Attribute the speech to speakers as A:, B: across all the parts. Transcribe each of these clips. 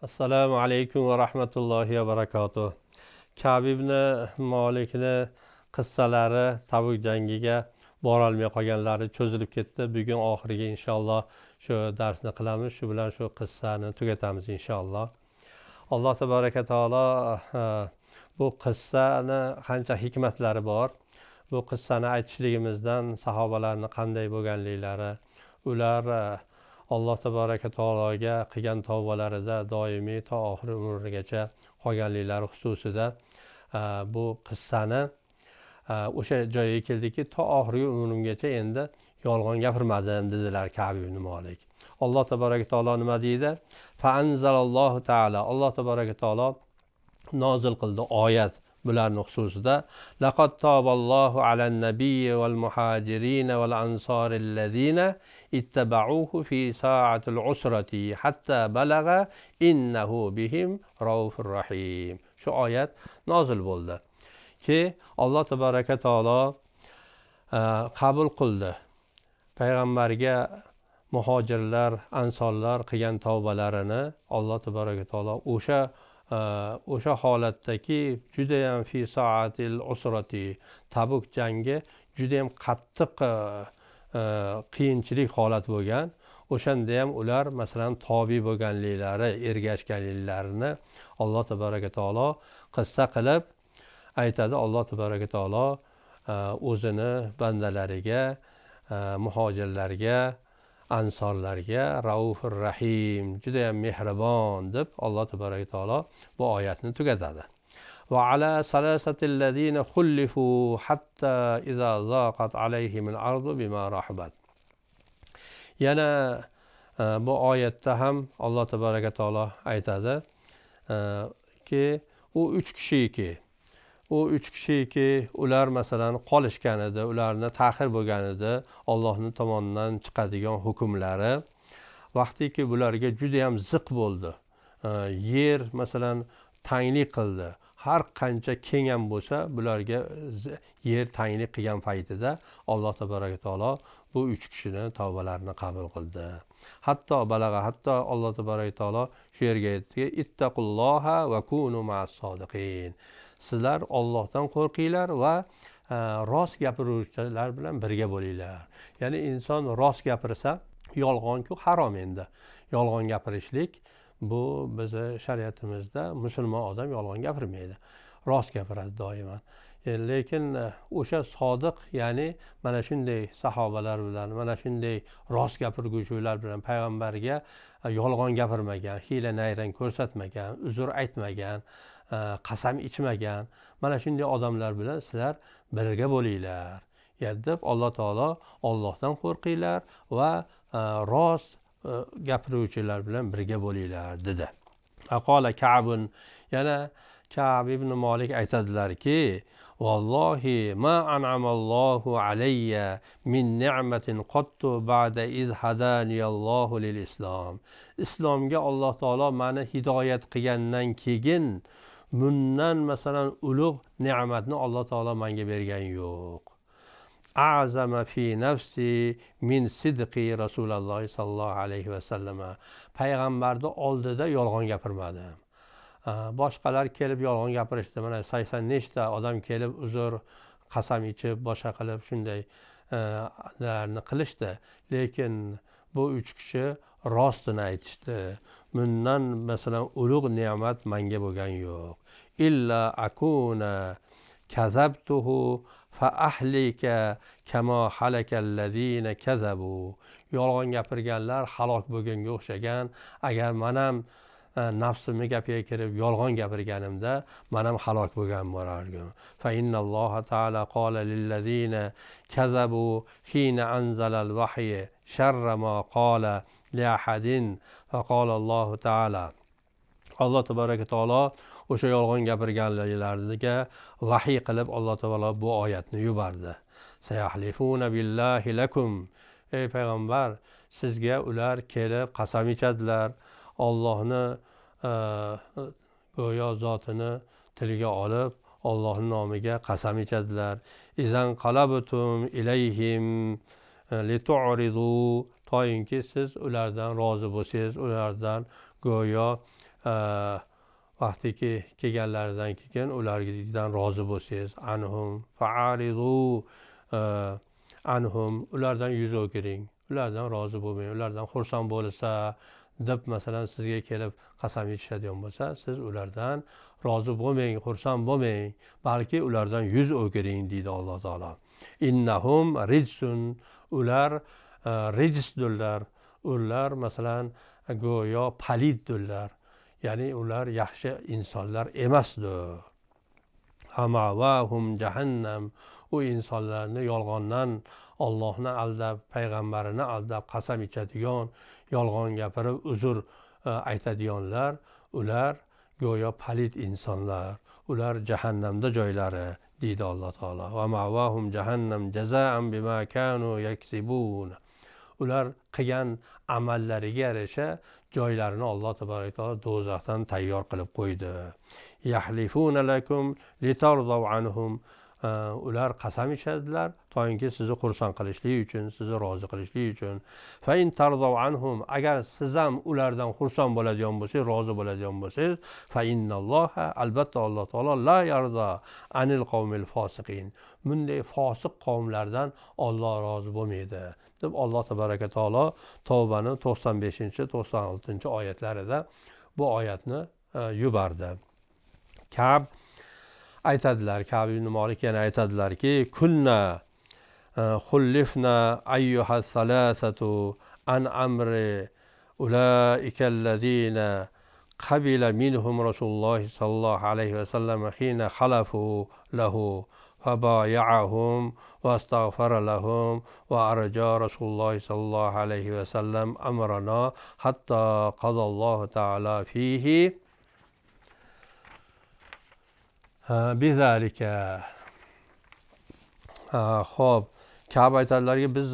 A: Assalomu alaykum va rahmatullohi va barakatuh. Kab ibn Molikni qissalari, Tabuk jangiga borolmay qolganlari cho'zilib ketdi. Bugun oxiriga inshaalloh shu darsni qilamiz. Shu bilan shu qissani tugatamiz inshaalloh. Alloh tabaraka taolo bu qissani qancha hikmatlari bor. Bu qissani aytishligimizdan sahobalarni qanday bo'lganliklari, ular Alloh tabaraka taologa qilgan tavbalarida doimiy to oxir umrigacha qolganliklari xususida bu qissani o'sha joyga keldiki, to oxirgi umrimgacha endi yolg'on gapirmadim dedilar Ka'b ibn Molik. Alloh tabaraka taolo nima deydi? Fa anzalallohu taala. Alloh tabaraka taolo nozil qildi oyat bularning xususida. Laqad toballohu alan nabiyyi val muhajirin val ansorillazina ittaba'uhu fi sa'atil usrati hatta balag'a innahu bihim raufur rahim. Shu oyat nozil bo'ldi ki Alloh tabaraka taolo qabul qildi payg'ambarga muhojirlar, ansorlar qilgan tavbalarini. Alloh tabaraka taolo o'sha holatdaki judayam fi sa'atil usrati, Tabuk jangi judayam qattiq qiyinchilik holat bo'lgan. O'shanda ham ular masalan tobi bo'lganliklari, ergashganliklarini Alloh tabaraka taolo qissa qilib aytadi. Alloh tabaraka taolo o'zini bandalariga, muhojirlarga, ansorlarga raufur rahim, juda ham mehribon deb Alloh tabaraka taolo bu oyatni tugatadi. Va ala salasatillazina xullifu hatta iza zaqat alayhimul ardu bima rahabat. Yana bu oyatda ham Alloh tabaraka taolo aytadi ki u uch kishiki ular masalan qolishgan edi, ularni ta'xir bo'lgan edi Allohning tomonidan chiqadigan hukmlari. Vaqtiki bularga juda ham ziq bo'ldi. Yer masalan tanglik qildi. Har qancha keng ham bo'lsa, bularga yer tanglik qilgan paytida Alloh tabaraka taolo bu uch kishini tavbalarini qabul qildi. Hatto balag'a, hatto Alloh tabaraka taolo shu yerga aytdiki, ittaqulloha va kunu ma'as sodiqin. Sizlar Allohdan qo'rqinglar va rost gapiruvchilar bilan birga bo'linglar. Ya'ni inson rost gapirsa, yolg'on-ku harom endi. Yolg'on gapirishlik bu bizi shariatimizda musulmon odam yolg'on gapirmaydi. Rost gapiradi doimo. Lekin o'sha sodiq, ya'ni mana shunday sahobalar bilan, mana shunday rost gapirguvchilar bilan payg'ambarga yolg'on gapirmagan, hiyla nayrang ko'rsatmagan, uzr aytmagan, qasam ichmagan, mana shunday odamlar bilan sizlar birga bo'linglar deb Alloh taolo Allohdan qo'rqinglar va rost gapiruvchilar bilan birga bo'linglar dedi. Aqola Ka'bun, yana Ka'b ibn Molik aytadilarki, vallohi ma an'amallohu alayya min ni'matin qattu ba'da iz hadaniyallohu lil islom. Islomga Alloh taolo meni hidoyat qilgandan keyin bundan masalan ulug' ne'matni Alloh taolo menga bergan yo'q. A'zama fi nafsi min sidqi Rasululloh sallallohu alayhi va sallam. Payg'ambarning oldida yolg'on gapirmadim. Boshqalar kelib yolg'on gapirishdi. Mana 80 nechta odam kelib uzr, qasam ichib, boshqa qilib shunday qilishdi. Lekin bu uch kishi rostini aytishdi. Bundan masalan ulug' ne'mat menga bo'lgan yo'q. Illa akuna kazabtuhu fa ahlika kama halakallazina kazabu. Yolg'on gapirganlar halok bo'lganga o'xshagan. Agar men ham nafsimni gapiga kirib yolg'on gapirganimda men ham halok bo'lgan bo'lardim. Fa innalloha taala qala lillazina kazabu hina anzalal vahyi sharra ma qala li ahadin fa qala Allohu taala. Alloh tabaraka taolo o'sha yolg'on gapirganlarga vahiy qilib Alloh taolo bu oyatni yubordi. Sayahlifuna billahi lakum. Ey payg'ambar, sizga ular kelib qasam ichadilar. Allohni go'yo zotini tilga olib Allohning nomiga qasam ichadilar. Izan qalabtum ilayhim litu'ridu, toyinki siz ulardan rozi bo'lsangiz, ulardan go'yo Vaqtiki kelganlaridan keyin ulardan rozi bo'lsangiz, anhum fa'aridu anhum, ulardan yuz o'giring, ulardan rozi bo'lmang, ulardan xursand bo'lsa deb masalan sizga kelib qasam ichishadigan bo'lsa, siz ulardan rozi bo'lmang, xursand bo'lmang, balki ulardan yuz o'giring deydi Alloh taolo. Innahum rijsun, ular rijsdurlar, ular masalan go'yo paliddirlar, ya'ni ular yaxshi insonlar emasdir. Amavahum jahannam, u insonlarni yolg'ondan Allohni aldab, payg'ambarini aldab qasam ichadigan, yolg'on gapirib uzr aytadiganlar, ular go'yo palid insonlar, ular jahannamda joylari deydi Alloh taolo. Va ma'vahum jahannam jazaan bima kanu yaksibun. Ular qilgan amallariga yarasha joylarini Alloh taborak taolo do'zaxdan tayyor qilib qo'ydi. Yahlifuna lakum litarzaw anhum, ular qasam ichadilar toinki sizni xursand qilishlik uchun, sizni rozi qilishlik uchun. Fa in tarzaw anhum, agar siz ham ulardan xursand bo'ladigan bo'lsangiz, rozi bo'ladigan bo'lsangiz, fa innalloha, albatta Alloh taolo la yarza anil qavmil fosiqin, bunday fosiq qavmlardan Alloh rozi bo'lmaydi deb Alloh tabaraka taolo Tavbani 95-96 oyatlarida bu oyatni yubordi. Ka'b aytadilar, Ka'b ibn Malik yana aytadilarki, kunna xullifna ayyuha salasatu an amri ulaika allazina qabila minhum Rasululloh sallallohu alayhi va sallam hina khalafu lahu فبايعهم واستغفر لهم وأرجى رسول الله صلى الله عليه وسلم أمرنا حتى قضى الله تعالى فيه بذلك. Xo'p, Ka'b aytadilarki, biz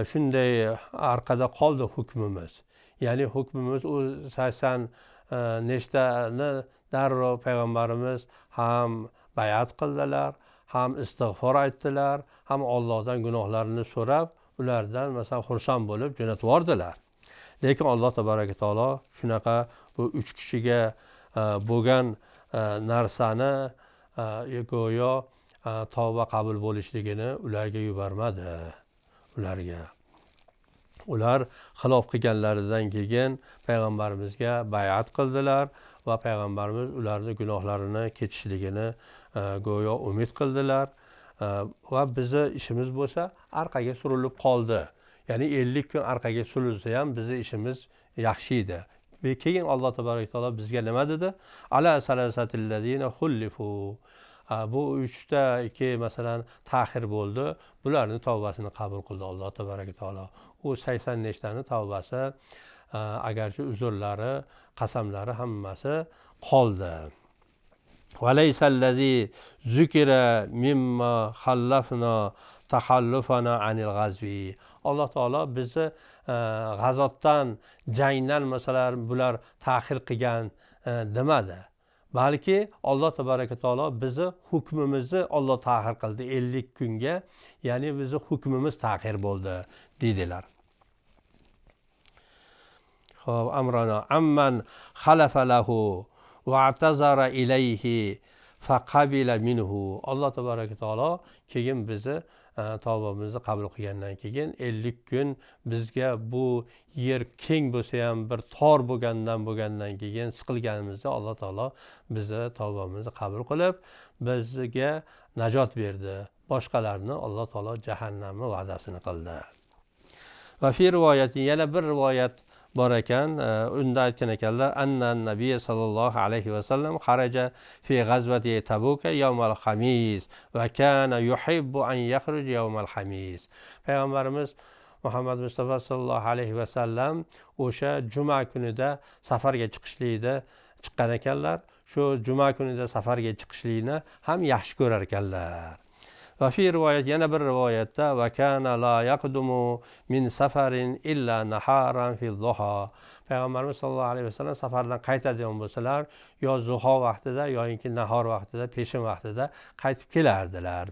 A: shunday orqada qoldi hukmimiz. Ya'ni hukmimiz u 80 nechtani darrov payg'ambarimiz ham bay'at qildilar, ham istig'for aytdilar, ham Allohdan gunohlarini so'rab, ulardan masalan xursand bo'lib jo'natib yubordilar. Lekin Alloh tabaraka taolo shunaqa bu 3 kishiga bo'lgan narsani go'yo tavba qabul bo'lishligini ularga yubormadi. Ularga ular xilof qilganlaridan keyin payg'ambarimizga bay'at qildilar va payg'ambarimiz ularning gunohlarini kechishligini go'yo umid qildilar va bizni ishimiz bo'lsa orqaga surilib qoldi. Ya'ni 50 kun orqaga surilsa ham bizni ishimiz yaxshi edi. Ve keyin Alloh tabaraka taolo bizga nima dedi? Ala salasatillazina xullifu. Bu 3ta 2 masalan ta'xir bo'ldi. Bularning tavbasini qabul qildi Alloh tabaraka taolo. U 80 nechtani tavbasi, agarchi uzrlari, qasamlari hammasi qoldi. Va laysallazi zukira mimma xallafna tahallufana anil g'azvi. Alloh taolo bizni g'azotdan, jangdan masalan bular ta'xir qilgan demadi. Balki Alloh tabaraka taolo bizni hukmimizni Alloh ta'xir qildi 50 kunga, ya'ni bizni hukmimiz ta'xir bo'ldi dedilar. Xo'p, amrana amman xalafa lahu va atazara ilayhi faqabila minhu. Alloh tabaraka taolo keyin bizni tavbamizni qabul qilgandan keyin 50 kun bizga bu yer keng bo'lsa ham bir tor bo'lgandan keyin siqilganimizda Alloh taolo bizni tavbamizni qabul qilib bizga najot berdi. Boshqalarni Alloh taolo jahannamni va'dasini qildi. Va fi rivoyatin, yana bir rivoyat bor ekan, unda aytgan ekanlar, anna nabiy sallallohu alayhi va sallam xaraja fi g'azvati Tabuka yawmal xamis va kana yuhibbu an yakhruj yawmal xamis. Payg'ambarimiz Muhammad Mustafa sallallohu alayhi va sallam o'sha juma kunida safarga chiqishlikda chiqqan ekanlar. Shu juma kunida safarga chiqishlikni ham yaxshi ko'rar ekanlar. Va fi rivoyat, yana bir rivoyatda va kana la yaqdumu min safarin illa naharan fi dhuha. Payg'ambarimiz sollallohu alayhi vasallam safardan qaytadigan bo'lsalar, yo zuho vaqtida yoki nahor vaqtida, peshin vaqtida qaytib kelardilar.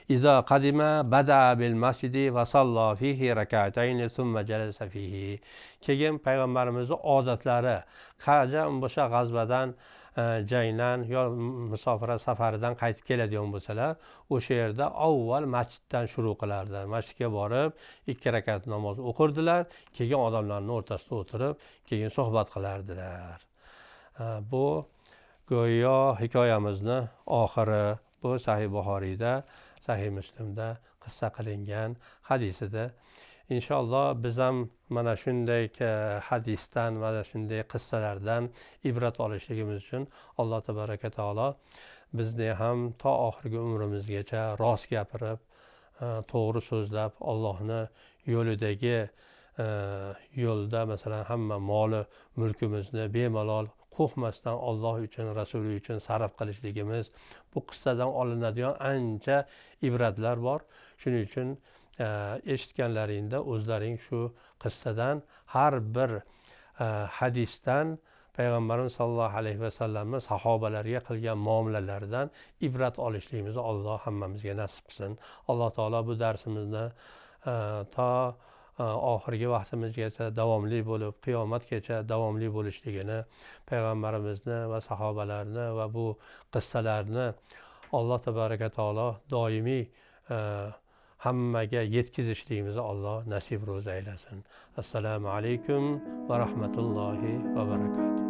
A: Izo qadima bada bil masjidi va salla fihi rak'atayn thumma jalasa fihi. Keyin payg'ambarimizning odatlari qachon bo'lsa g'azvadan, jangdan yo musofira safaridan qaytib keladigan bo'lsalar, o'sha yerda avval masjiddan shuru qilardilar. Masjidga borib 2 rakat namoz o'qirdilar, keyin odamlarning o'rtasida o'tirib, keyin suhbat qilardilar. Bu go'yo hikoyamizni oxiri. Bu Sahih Buxoriyda, Sahih Muslimda qissa qilingan hadisida. Inshaalloh biz ham mana shunday hadisdan, mana shunday qissalardan ibrat olishligimiz uchun Alloh tabaraka taolo bizni ham to oxirgi umrimizgacha rost gapirib, to'g'ri so'zlab, Allohni yo'lidagi yo'lda masalan hamma moli mulkimizni bemalol qo'rqmasdan Alloh uchun, Rasuli uchun sarf qilishligimiz, bu qissadan olinadigan ancha ibratlar bor. Shuning uchun eshitganlaringda o'zlaring shu qissadan, har bir hadisdan, payg'ambarimiz sollallohu alayhi vasallamni sahobalarga qilgan muomalalaridan ibrat olishligimizni Alloh hammamizga nasib qilsin. Alloh taolo bu darsimizni to oxirgi vaqtimizgacha davomli bo'lib, qiyomatgacha davomli bo'lishligini, payg'ambarimizni va sahobalarni va bu qissalarni Alloh tabaraka taolo doimiy hammaga yetkazishligimizni Alloh nasib ro'za aylasin. Assalomu alaykum va rahmatullohi va barakatuh.